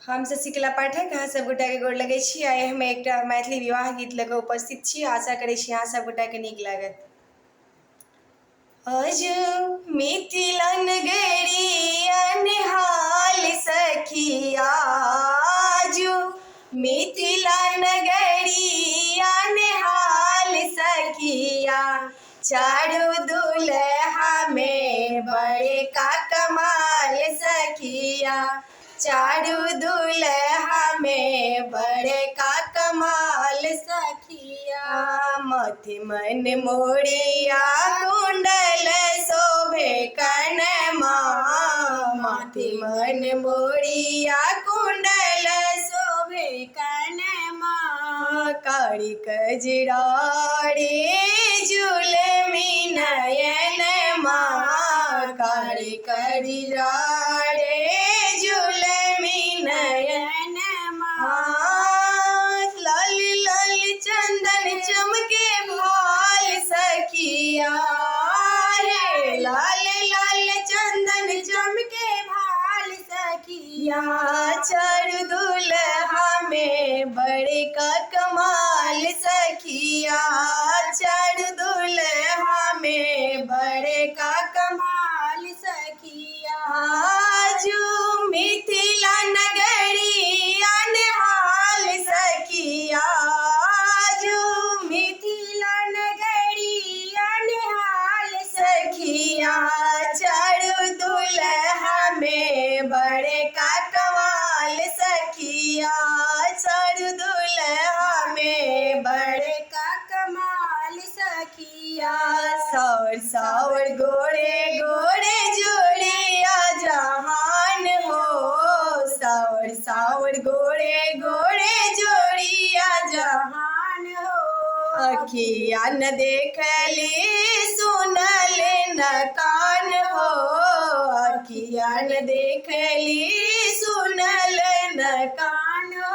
हम शशिकला पाठक अहाँ सब गोटाके गोर लगै छी। आइ हम एकटा मैथिली विवाह गीत लऽ कऽ उपस्थित छी। आशा करै छी अहाँ सब गोटाके नीक लागत। अजु मिथिला नगरी अनहाल सखिया, आजु मिथिला नगरी अनहाल सखिया, चारू दुल्हा में बड़का कमाल सखिया, चारू दुल्हा में बड़का कमाल सखिया। माथे मन मोरिया कुंडल शोभे कनमा, माथे मन मोरिया कुंडल शोभे कनमा, कारी कजरारे जुलमी नयनमा, कारी कजरारे जुलमी नयनमा, लाल लाल चंदन चमके भाल सखिया रे, लाल लाल चंदन चमके भाल सखिया, चारू दुल्हा में बड़का कमाल सखिया, चारू दुल्हा में बड़का कमाल सखिया। आजू मिथिला नगरी अनहाल सखिया, आजू मिथिला नगरी अनहाल सखिया, चारू दुल्हा में बड़का कमाल सखिया, चारू दुल्हा में बड़का कमाल सखिया। सावर सावर गोरे गोरे जोड़िया जहान हो, सावर सावर गोरे गोरे जोड़िया जहान हो, अखिया न देखली सुनल न कान हो, अखिया न देखली सुनल न कान हो,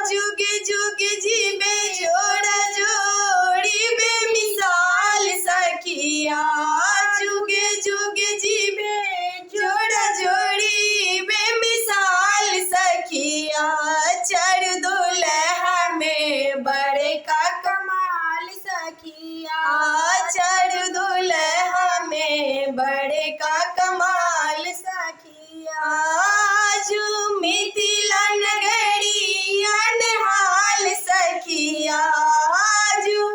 जुग जुग जीवे जोड़ा जोड़ी बेमिसाल सखिया, जुग जुग जीवे जोड़ा जोड़ी बेमिसाल सखिया, चारू दुल्हा में बड़का कमाल सखिया, चारू दुल्हा में बड़का कमाल सखिया। आजू मिथिला नगरी अनहाल सखिया, आजू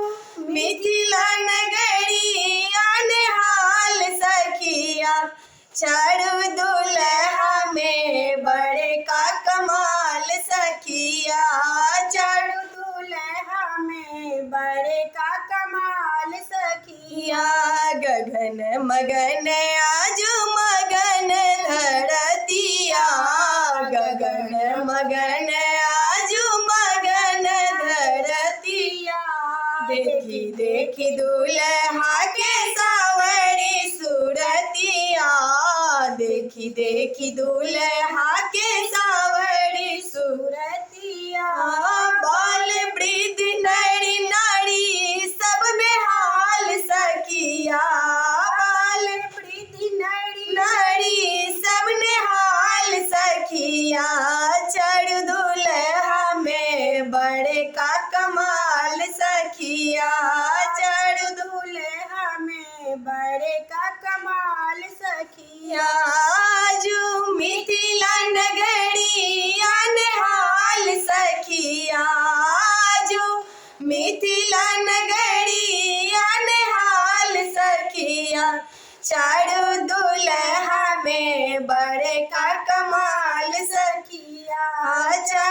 मिथिला नगरी अनहाल सखिया, चारू दुल्हा में बड़का कमाल सखिया, चारू दुल्हा में बड़का कमाल सखिया। गगन मगन आजू मगन धरतिया, गगन मगन आजू मगन धरतिया, देखी देखी दुल्हा के सावरी सूरतिया, देखी देखी दुल्हा के सावरी सूरतिया, बाल वृद्ध नरी नारी सब बेहाल सखिया, बाल वृद्ध नरी नारी सब निहाल सखिया, चारू दुल्हा में बड़का कमाल सखिया, चारू दुल्हा में बड़का कमाल सखिया। आजू मिथिला नगरी अनहाल सखिया, आजू मिथिला नगरी अनहाल सखिया, चारू दुल्हा में बड़का कमाल सखिया, चारू